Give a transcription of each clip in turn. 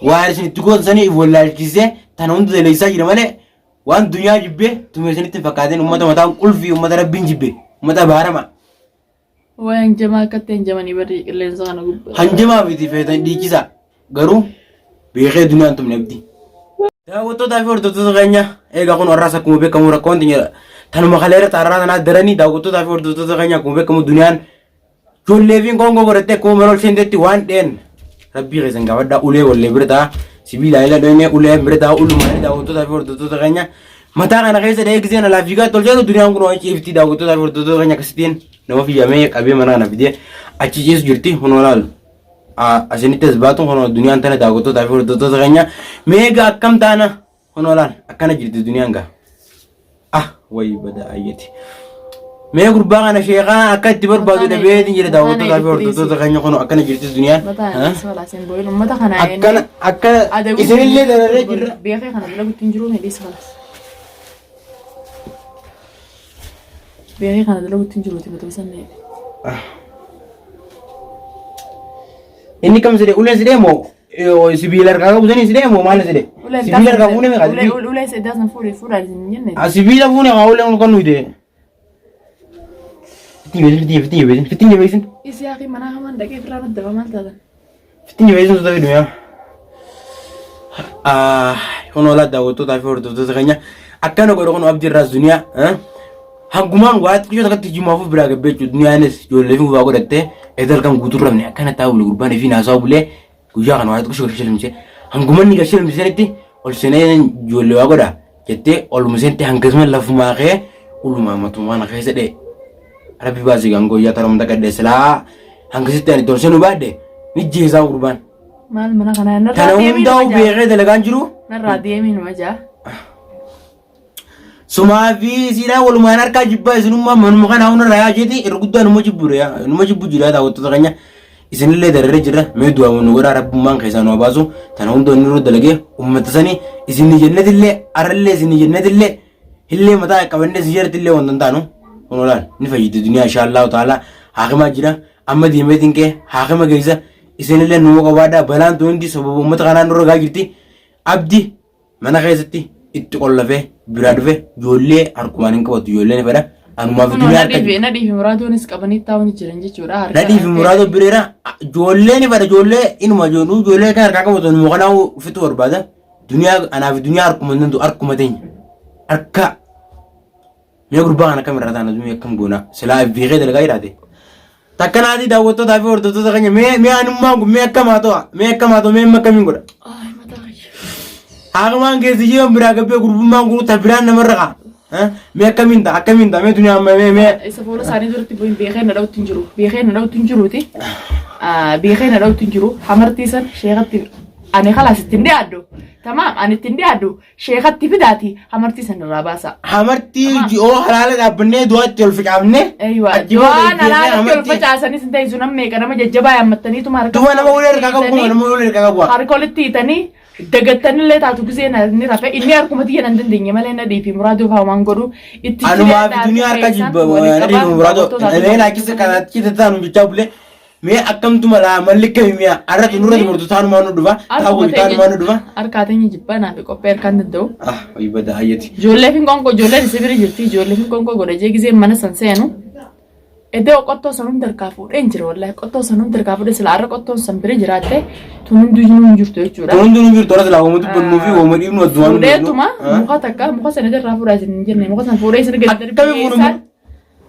Waan isin itti gootan sanii if wallaalchisee tana hunda daleessaa jira malee waan dunyaa jibbee tumee isinitti hin fakkaatin ummata mataan qulfii ummata rabbiin jibbe ummata abaarama. Wayi hanjamaa akkatti hanjamanii barri qilleensa kana gubbaa. Hanjamaa miti feetan dhiichisa garuu beekee duniyaan tumne abdii. Daawwattootaa fi hordoftoota keenya egaa kun har'aas akkuma beekamu rakkoon teenya tanuma kaleera xaarraa tanaa daranii daawwattootaa fi hordoftoota keenya akkuma beekamu duniyaan ijoollee fi koongoo godhattee akkuma mana ol seentetti waan dheen rabbii keessan gaafadhaa ulee wallee bira ta'a sibiila ila dhoyne ulee bira ta'a ulumaan daawwattootaa fi hordoftoota keenya mataa kana keessa dhahee giseen alaa fiigaa tolcheetu duniyaan kun waan ciifti daawwattootaa fi hordoftoota keenya akkasittiin nama fiyyamee qabee mana kana fidee achi ciisu jirti kunoo laal asinitti as baatu kunoo duniyaan tana daawwattootaa fi hordoftoota keenya meegaa akkam taana kunoo laal akkana jirti duniyaan gaa ah wayi bada ayyati mee gurbaa kana sheekaa akka itti barbaadu dhabeetiin jira daawwattootaa fi hordoftoota keenya kunoo akkana jirti duniyaan akkana akkana isinillee dararee jirra. Beekee kana dalagutti hin jiru mee dhiisa kalas. Beekee kana dalagutti hin jiruuti batoo san mee. Inni kam sidhe uleen sidhee moo sibiila harkaa qabu sanii sidhee moo maal sidhe? Sibiila harkaa fuune meeqa sibiila? Ulee seedaa san fuudhee fuudhaa hin jenne. Sibiila fuune haa uleen kan nuyi ta'e. Fittiin jabeessin fittiin jabeessin fittiin jabeessin Isi akhi manaa hamaan dhaqee firraa maddafa maal taatan? fittiin jabeessin tuta fidu yaa. Kun olaa daawwattootaa fi hordoftoota keenya akkana godhe kun abdii irraas duniyaa hangumaan waa xiqqoo takkatti jimaafuu biraa gabbee jechuudha duniyaanis ijoollee fi waa godhattee edal kan guutuu rabne akkana taa'u bule gurbaan fi naasaa bulee guyyaa kana waa xiqqoo gashee hangumanni gashee lamsisanitti ol seenee ijoollee waa godha jettee oluma seente hangasuma lafumaa kee ulumaa matumaa na keessa dhee rabbi baasii kan guyyaa taramta gadhee silaa hangasitti ani tolsee nu baadhe ni jeesaa gurbaan. Maal mana kanaa narraa Kana deemii hundaa'u numa jaa. beekee dalagaan jiru Narraa deemii numa jaa. Sumaa fi isiidhaa walumaan harkaa jibbaa isinummaa manuma kana hunda rayaa jeeti irra guddaa numa jibbu yaa numa jibbu jira daawwattoota keenya isinillee dararee jira mee du'aa nu godhaa rabbummaan keessaa nu baasu tana hunda inni irra dalagee ummata sanii isinni jennetillee arrallee isinni jennetillee illee mataa qabannee isin jedhatillee wanta hin taanu kun olaan ni fayyidi duniyaa inshaa Allahu ta'ala haakimaa jira amma deemeetiin kee haakima geessa isinillee numa qabaadhaa balaan tun hundi sababa ummata kanaa nurra gaa jirti abdi Mana keessatti itti qollafee biraa dhufe ijoollee harkumaan hin qabatu ijoollee ni fedha. Anumaaf Kunoo duniyaa harka nadhii fi jiru. nadhii fi muraadoonis qabanii taa'uu ni jiran jechuudha. Harka Nadhii fi harka muraadoo bireera ijoollee ni fedha ijoollee inuma ijoollee ijoollee kan harkaa qabatu anuma kanaa fitu barbaada. Duniyaa anaaf duniyaa harkuma hin danda'u harkuma teenya. Harka Mee gurbaa kana akkam irraa taana mee akkam goona silaa beekee dalagaa jiraate. Takka naatii daawwattootaa fi hordoftoota keenya mee mee anummaan kun mee akkam haa ta'u mee akkam haa ta'u mee amma akkamiin godha. Ay mataa kiyya. Haakumaan keessi jiran biraa gabbee gurbummaan kun ta biraan namarra ka'a. Mee akkamiin ta'a akkamiin ta'a mee duniyaa amma mee mee. Isa fuula isaanii duratti bu'in beekee na dhawutti hin jiru. Beekee na dhawutti hin jiruuti. Beekee na dhawutti hin jiru. Hamartii san sheekatti ani kalaas ittiin dhiyaadhu. Tamaam ani ittiin dhiyaadhu. Sheekatti fidaati hamartii san irraa baasaa. Hamartii Tamaam. ji'oo halaala dhaabbannee du'aatti ol facaafne. Eeywa. Achi booda Waan itti alaalatti ol hamartii- facaasanis hin ta'isu nam meeqa nama jajjabaa yaammattaniituma harka Duba nama ulee harkaa qabu kuma nama ulee harkaa qabu. harka walitti hiitanii dagattanillee taatu gisee na ni rafe inni harkuma tiyya nan dandeenye malee na dhiifi muraadoo fa'aa waan godhu itti Anumaa fi duniyaa harka jibba nadhii fi muraadoo. Mee laakisa kanatti taanu jechaa bulee. Mee akkamtu mala malli kami mi'a arra nurra dubartu taanumaa nu dhufa taa'u taanumaa nu dhufa. Harkaa teenya jibbaa naa fi qophee harkaan danda'u. Ah wayi bada hayyati. Ijoollee fi qoonqoo ijoolleen isa bira jirti ijoollee fi qoonqoo godha jee gisee mana san seenu. Iddoo qottoo san hunda harkaa fuudheen jira wallaahi qottoo san hunda harkaa fuudhee sila har'a qottoon san bira jiraatte tun hunduu hin jirtu jechuudha. Tun hunduu hin jirtu arra silaa wooma dubbannuu fi wooma dhiibnu addumaan nu Fuudheetuma muka takka muka san irraa fuudhaa isin hin jenne muka san fuudhee isin gadi Akkami fuudhu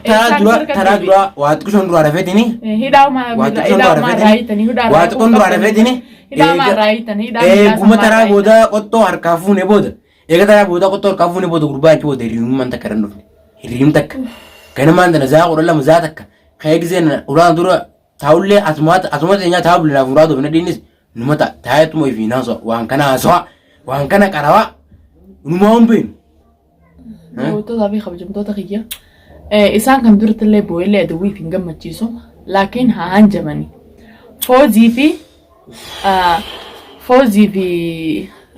Taraa Eessaan dura harka taraa deebi'e? dura waa xiqqoon duraa rafeetini. Hidhaa umaa Waa xiqqoon hidhaa duraa umaa rafeetini. raayitanii hidhaa Waa xiqqoon duraa rafeetini. Hidhaa umaa raayitanii hidhaa Eeguma taraa booda qottoo harkaa fuune booda. Eega taraa booda qottoo harkaa fuune booda gurbaa achi booda hiriyummaan takka irra hin dhufne. Hiriyum takka. Ganamaan tana zaa 12 zaa takka. Ka'ee giseen ulaan dura taa'ullee asuma asuma teenyaa taa'u bulinaaf muraa dofne dhiinnis numa ta'a taa'eetuma ifiin haasawa waan kana haasawa waan kana qarawaa numaa hin beeknu. Daawwattootaa fi kabajamtoota kiyya. Isaan kan duratti illee boo'ellee adawwiif hin gammachiisu. Laakiin haa hanjamani. Foozii fi Foozii fi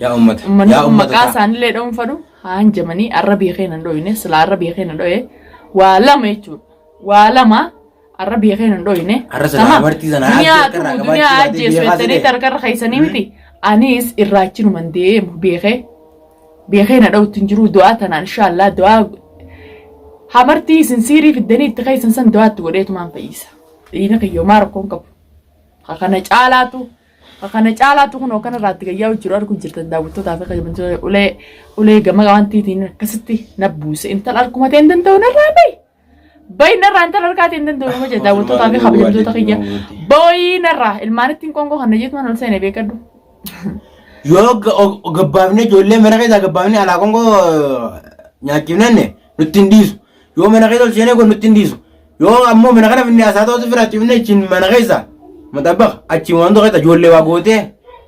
Yaa uummata. uummanni Yaa kun uummata maqaa ta'a. isaanillee dha'uun fadhu haa hanjamanii arra beekee nan dhoyne silaa arra beekee nan dhoye waa lama jechuudha. Waa lama arra beekee nan dhoyne. Arra silaa Tamaam. amartii sana Duniyaa ajjeesu irraa tumu duniyaa qabaachuu baatee ajjeesu beekaa jettanii sidee. harkarra keessanii miti. Anis irraa achinuman deemu beekee beekee na dhawutti hin jiru du'aa tanaan inshaallah du'aa hamartii isin siirii fiddanii itti keessan san du'aa itti godheetumaan fayyisa. Dhiina kiyya homaa rakkoon qabu. Ka kana caalaatu ka kana caalaatu kunoo kanarraa itti gayyaa jiru arguu jirtan daawwattootaa fi kabajamtoota ulee ulee gama wantiitiin akkasitti na buuse intala harkuma ta'e hin danda'u narraa bahi. Bahi narraa intala harkaa ta'e hin danda'u nama jedha daawwattootaa fi kabajamtoota kiyya. Bahi narraa ilmaanittiin qoonqoo kana jeetu ol seene beekadhu. Yoo gabbaafnee ijoollee mana keessaa gabbaafnee alaa qoonqoo nyaachifnanne nutti hin dhiisu. Yoo mana keessa ol seenee kun nutti hin dhiisu. Yoo ammoo mana kana finne asaa ta'utu fira cifne achiin mana keessa maxabbaq achiin wanta keessa ijoollee waa gootee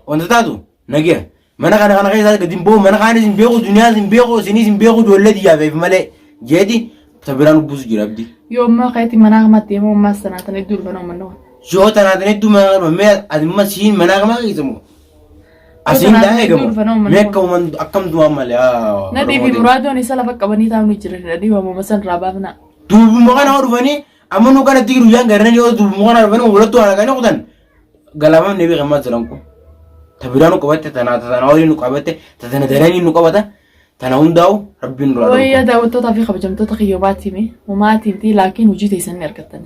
wanta taatu nageera. Mana kana kana keessa gadi hin bahu mana kaanis hin beeku duniyaas hin beeku isinis hin beeku ijoollee tiyyaaf malee jeeti ta biraan bubbusu jira abdii. Yoo ammaa keetti manaa kamaatti deemuu ammaas tanaa tan hedduu dhufan uummanni kun. Yoo tanaa tan hedduu mana kana mee ati amma siin manaa kamaa keessa moo? Asiin tanaa daa tan hedduu eegamu. dhufan uummanni Mee kun. akka akkam du'an malee. Nadhii fi muraadoon isa lafa qabanii taa'anii jiran nadhii waamama san irraa baafnaa. Duubuma kana yoo dhufanii amma nu kanatti guyyaan garanii yoo duubuma kana dhufanii walatti waan arganii kutan galaafamne beekamaa jiran kun. Ta biraa nu qabatte tanaa tana olii nu qabatte tana daranii nu qabata tana hundaa'u rabbiin nurraa Wayya dhorku. daawwattootaa fi kabajamtoota kiyya homaatiimi homaatiimti laakiin hojii teessan ni argattan.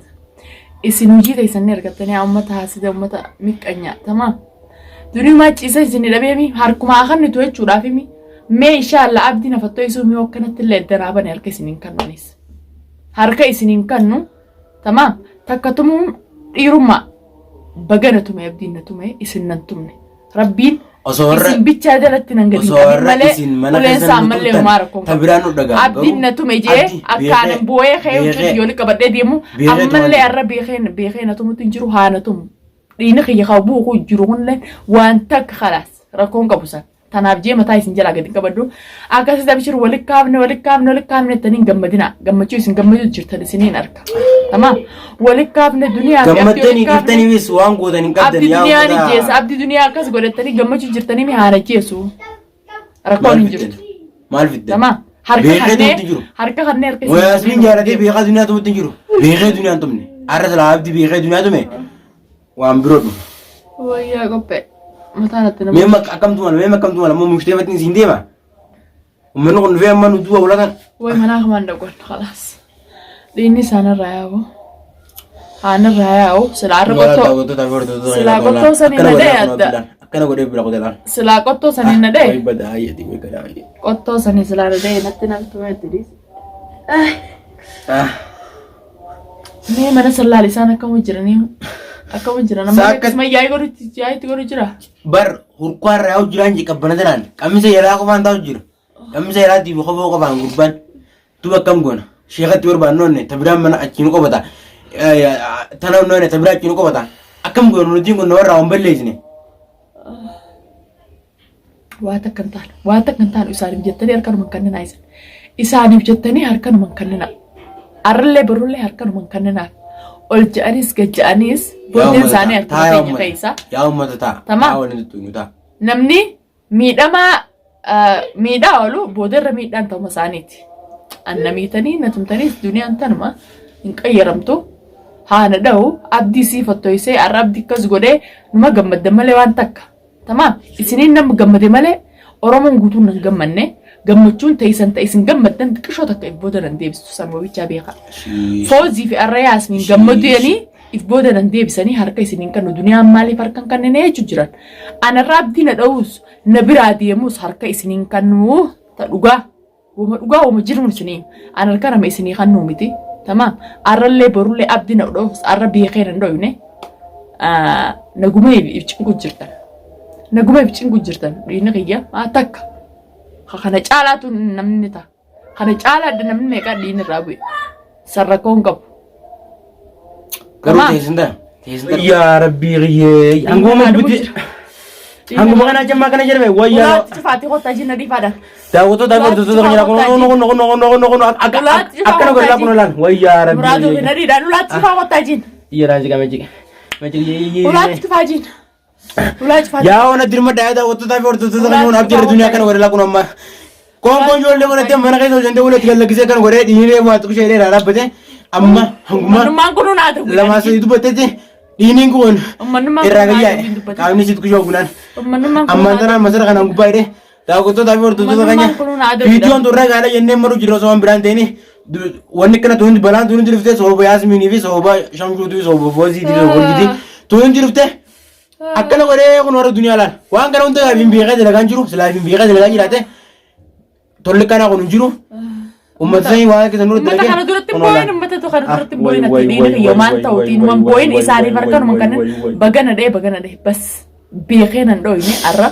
Isin hojii teessan ni argattanii uummata haasida uummata miqqanyaa tamaam. Duniyaa ciisa isin dhabeemi harkuma akannitu jechuudhaaf himi mee inshaalla abdii nafattoo isuu miyoo akkanatti illee eddanaa bane harka isin hin kannuunis. Harka isin hin kannu tamaam takka tumuun dhiirummaa bagana tume abdiin na tume isin nan tumne. Rabbiin Osoo warra isin bichaa jalatti nan gadi hin osoo qabin warra malee isin mana uleen keessan isaa nu ammallee tumtan homaa rakkoon ta biraan nu dhaga'am Abdiin garuu na tume jee abdi akkaanan beekee boo'ee ka'ee huccuu beekee xiyyoolii qabadhee deemu beekee tumaan ammallee jira. har'a beekee beekee na tumutti hin jiru haa na tumu. Dhiini kiyya haa bu'u jiru kunillee waan takka kalaas rakkoon qabu san. Tanaaf jee mataa isin jalaa gadi hin qabadhu. Akkasitti abshir wali kaafne wali kaafne wali kaafne jettanii hin gammadina. Gammachuu isin gammachuu jirtan isiniin arga. Tamaam. Wali kaafne duniyaa fi abdii wali Gammaddanii kaafne. dhiiftaniifis waan gootan hin qabdan Abdi yaa duniyaa ni uummata. jeessa. Abdi duniyaa akkas godhattanii gammachuu jirtanii mi haana jeessu. Rakkoon Maal hin fiddan? jirtu. Maal fiddan? Tamaam. Harka Beekee kannee tumutti jiru. harka kannee harka isin Wayaasmiin jaalatee beekaa duniyaa tumutti hin jiru. Beekee duniyaa hin tumne. Har'a silaa abdi beekee duniyaa tume waan biroo dhufa. Wayyaa qophee. Mataan natti nama. Mee akkamtu mala mee akkamtu mala ammoo mushtee matiin siin deema. Uummanni kun dhufee amma nu duuba ulatan. Way manaa kamaan dhaqoon khalaas. Dhiinni isaanirraa yaa'u. Haanirraa yaa'u. Silaa har'a qottoo. Silaa qottoo sanii na dha'e adda. Akkana godhee bira qotelaan. Silaa qottoo sanii na dha'e. Way badaa ayyati way gadaa ayyati. Qottoo sanii silaa na dha'e natti namtu itti dhiise. Mee mana sallaal isaan akkama jiranii akkama jiran amma Saakka- akkasuma yaa'ii godhu yaa'ii itti godhu jira. Bar hurkaarra yaa'u jiraan je qabbana tanaan qammisa jalaa qofaan taa'u jira. Qammisa jalaa diibu qofoo qofaan gurbaan. Duba akkam goona. Sheekatti barbaannoonne ta biraan mana achi nu qabata. Tana noonne ta biraa achi nu qabata. Akkam goona nutiin kun namarraa waan balleessine. Waa takka hin taane waa takka hin taane isaaniif jettanii harkanuma hin kenninaa isin. Isaaniif jettanii harkanuma hin kenninaa. Arrallee borullee harkanuma hin kenninaa. Ol je'aniis gad je'aniis booddeen isaanii harkuma keenya keessa. Yaa uummata ta'a. Tamaam. Yaa waliin tuttuqnu ta'a. Namni miidhamaa miidhaa oolu boodarra miidhaan ta'uma isaaniiti. Anna miitanii na tumtaniis duniyaan tanuma hin qayyaramtu. Haana dha'u abdii sii fottoysee har'a abdii akkas godhee numa gammadda malee waan takka. Tamaam isiniin nama gammade malee Oromoon guutuun nan gammanne gammachuun teessan ta'e isin gammaddan xiqqishoo takka if booda nan deebistu sanuma bichaa beekaa. Foozii fi arra Yaasmiin gammadanii if booda nan deebisanii harka isiniin kannu duniyaan maaliif harka hin kannine jechuu jiran. Anarra abdii na dha'uus na biraa deemuus harka isiniin kannu ta dhugaa. Woma dhugaa woma jiruun isinii an harka nama isinii kannuu miti. Tamaam arrallee borullee abdii na dha'uus arra beekee nan dhoyne naguma if cinqu jirtan. Naguma if cinqu jirtan dhiirni kiyya maa takka. Kana caalaatu namni ta'a. Kana caalaa namni meeqaa dhiirni irraa bu'e. San rakkoo hin qabu. Garuu Tamaam. teessin ta'a. Teessin ta'a. Yaa rabbii kiyyee. Hanguma Dhiirni buti. Hanguma kana jammaa kana jedhame wayyaa. Ulaatti cufaatii kottaa jinna dhiifaadhaan. Daawwattoota fi hordoftoota keenya kun kun kun kun kun kun kun akka akkana godhe kun laan wayyaa rabbii. Muraaduu fi nadiidhaan ulaatti cufaa kottaa jin. Iyyaadhaan jiqame jiqe. Ulaatti cufaa jin. Ulaa cufaa. Yaa ona dirma dhaa daawwattoota fi hordoftoota keenya kun abdii irra duniyaa kana godhe kun amma. Koon koon ijoollee godhattee mana keessa hojjantee walitti gallakkisee kan godhee dhiiree waa xiqqishee dheeraa dhaabbate amma hanguma Manummaan kun hunaa ta'u. lamaa sadii dubbatteetti Dhiiniin kun Uummanummaan irraa kun gadi haadha yaa'e. hin dubbatin. Qaamni sitti kushoo gunaan. Uummanummaan kun Ammaan tanaan masara kanaan gubbaa hidhee daawwattoota fi hordoftoota keenya Uummanummaan kun haadha viidiyoon turre gaala jennee maru jiru osoo waan biraan ta'ini wanni akkana tun hundi balaan tun hundi dhuftee sababa Yaasmiinii fi sababa Shamshuutii fi sababa Fooziitii fi sababa Warqiitii tun hundi dhuftee akkana godhee kun warra duniyaa laal waan kana hunda hin beekee dalagaan jiru silaa hin beekee dalagaa jiraate tolli kanaa kun hin jiru uummata sanii waan akka nurra Uummata dalagee kana duratti kun boo'in olaana. uummata kana Ah, duratti boo'in way, ati way, dhiina way, kiyya maal way, ta'u way, xiinuman way, boo'in way, isaaniif way, harkanuma way, kanan way, way. bagana dhee bagana dhee bas beekee nan dhooyne arra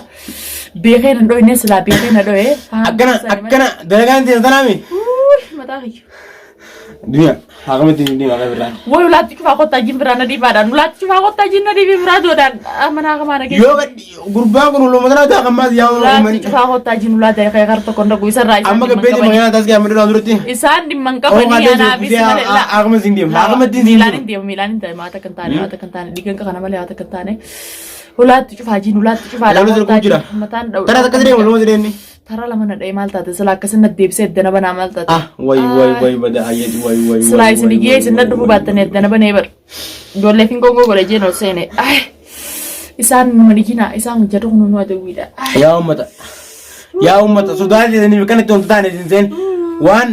beekee nan dhooyne silaa beekee na dhooye Akkana akkana dalagaan teessa tanaami. Mataa kiyya. Duniyaa hakamatti hin deema akka birraan. Way ulaatti cufaa kottaa jin biraa na dhiibaadhaan ulaatti cufaa kottaa jin na dhiibii biraa doodhaan mana hakamaa na keessa. Yoo gurbaan kun uluma tanaa ta'a kammaas yaa Ulaatti uummanni. cufaa kottaa jin ulaa ta'e qeeqar tokko hin dhagu isarraa isaan Amma dhimma hin gabbeetii qabani. magaalaa taasisee amma duraan duratti. Isaan dhimma hin Oo qabanii kaatee anaafis jiru malee laa. akkuma siin deema akkamatti siin Miilaan deema. hin deemu miilaan hin deemu haata kan taane haata kan taane dhiigan kana malee haata kan taane ulaatti cufaa jiin ulaatti cufaa Lama sirkuu jira. Mataan dha'u. Tara akkas deema lama sideenni. Tara lama na dha'e maal taate silaa akkasin na deebisee eddana banaa maal taate. Ah way way way bada ayyati way way. Silaa isin iyyee isin na dhufuu baattanii eddana banee bar. Ijoollee finqoongoo godhe jeen ol seene. Ay isaan numa dhiginaa isaan jarri kun nu adawwiidha. Ay Yaa uummata. Yaa uummata sodaa keessaniif kan itti wanti taane isin seen waan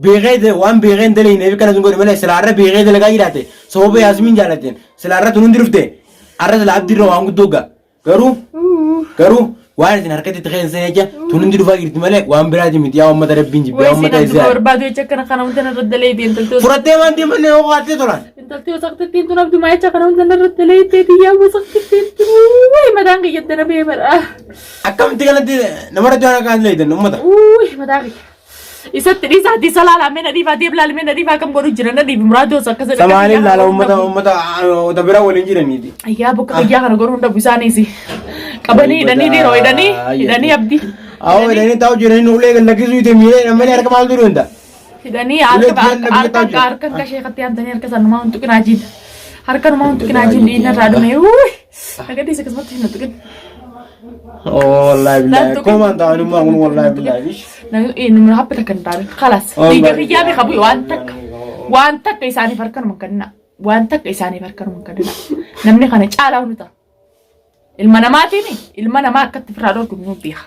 beekee waan beekee hin dalagne kana sun godhe malee silaarra beekee dalagaa jiraate sababa Yaasmiin jaalateen silaarra tun hundi dhufte arra sila abdiirra waan guddoo ga'a garuu garuu waan isin harkatti itti keessan jecha tun hundi dhufaa jirti malee waan biraati miti yaa uummata rabbiin jibbe yaa Way uummata siin abduma isaa barbaadu jecha kana kana hunda narra daleeyte intalti fudhattee waan deemanne yoo qaattee tolaan Intalti wasaqtittiin tun abduma jecha kana hunda narra daleeyte tiyyaa wasaqtittiin tun way mataan kiyya dana bee bara. Akkamitti kanatti namarratti waan akkaan leeytan uummata. Uuy mataa kiyya. Isatti dhiisaa isa laalaa mee na dhiifaa deeb laal mee na dhiifaa kam godhu jira na dhiifi muraadoo osoo akkas Samaaniin laala uummata uummata uummata bira waliin jiraniiti. Ayyaa bokka kiyyaa kana godhu hunda isaaniis qabanii hidhanii dhiiroo hidhanii hidhanii abdii. Awoo hidhanii taa'u jiranii ulee gad lakkisuu itee miilee malee harka maaltu jiru hunda. Hidhanii Ulee harka jiran harka biyya taa'u jira. harka harka sheekatti yaamtanii harka sanumaa hin tuqinaa jiin. Harka numaa hin tuqinaa jiin dhiinna irraa dhume. Uuy nagaddiis akkasumatti hin tuqin. Oh wallahi billahi. Lan tuqin. Komaan ta'anummaa kun wallahi billahi. Namni happi takka hin taane. Kalaas. Oh, Dhiiga my kiyyaa God. beeka bu'e waan takka. Waan takka isaaniif harkanuma hin kennina. Waan takka isaaniif harkanuma hin kennina. Namni kana caalaa nu ta'a. Ilma namaatiin ilma namaa akkatti ofirraa dhorku nu beeka.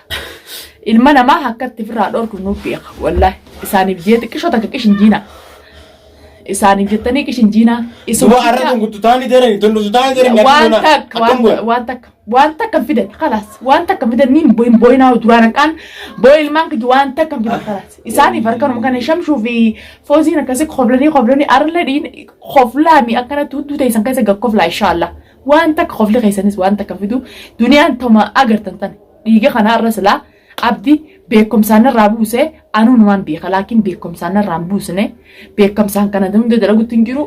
Ilma namaa akkatti ofirraa dhorku nu beeka. Wallaahi isaaniif jee xiqqishoo takka qishin jiina. Isaaniif jettanii qishin jiina. Duba arra tun kututaani derani tun kututaani derani Waan takka akkam godha. waan takka waan takka hin fidan kalaas waan takka hin fidan niin boyin boyinaa duraan hanqaan boyi ilmaan kiyya waan takka hin fidan kalaas isaaniif harkanuma kana shamshuu fi fooziin akkasii koblanii koblanii arla dhiin koflaami akkanatti hudduu teessan keessa gad koflaa inshaallah waan takka kofli keessanis waan takka hin fidu duniyaan toma agartan tan dhiiga kana arra silaa Abdi beekumsaan narraa buuse anuu numaan beeka laakiin beekumsaan narraa hin buusne beekumsaan kana hunda dalagutti hin jiru.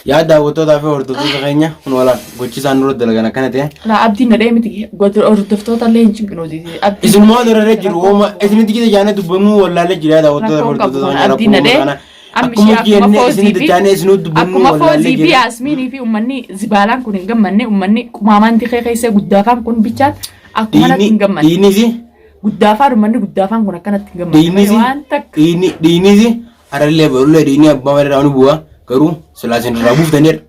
Yaa daawwattootaa fi hordoftoota keenya kun walaan gochi isaan nurra dalagan akkana ta'e. Laa abdiin na dhee miti hordoftoota illee hin cinqinu. Abdiin Isin moo dararee jiru hooma isinitti gita jaanee dubbannuu wallaalee jira yaa daawwattoota fi Rakkoon qabu hordoftoota kana keenya abdiin rakkoo na dhee. kana. Amma Akkuma ishee akkuma jennee foozii isinitti fi jaanee isinuu dubbannuu akkuma wallaalee foozii fi jira. yaasmiinii fi uummanni zibaalaan kun hin gammanne uummanni qumaamaan tikee keessa guddaafaan kun bichaan akkuma natti hin gammanne. Dhiinisi Guddaafaan uummanni guddaafaan kun akkanatti hin gammanne. dhiinisi Waan takka. dhiini dhiinisi harallee barullee dhiinni abbaa malee irraa ni bu'a garuu silaa isin irraa buuftaniidha.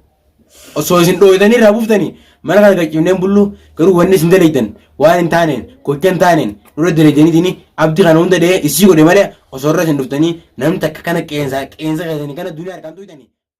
Osoo isin dhooytanii irraa buuftanii mana kana gaccifneen bullu garuu wanni isin dalaytan waan hin taaneen gocha hin taaneen nurra dalaydaniitiin abdii kana hunda dhee isii godhe malee osoo irra isin dhuftanii namni takka kana qeensa qeensa keessanii kana duniyaa harkaan tuytanii.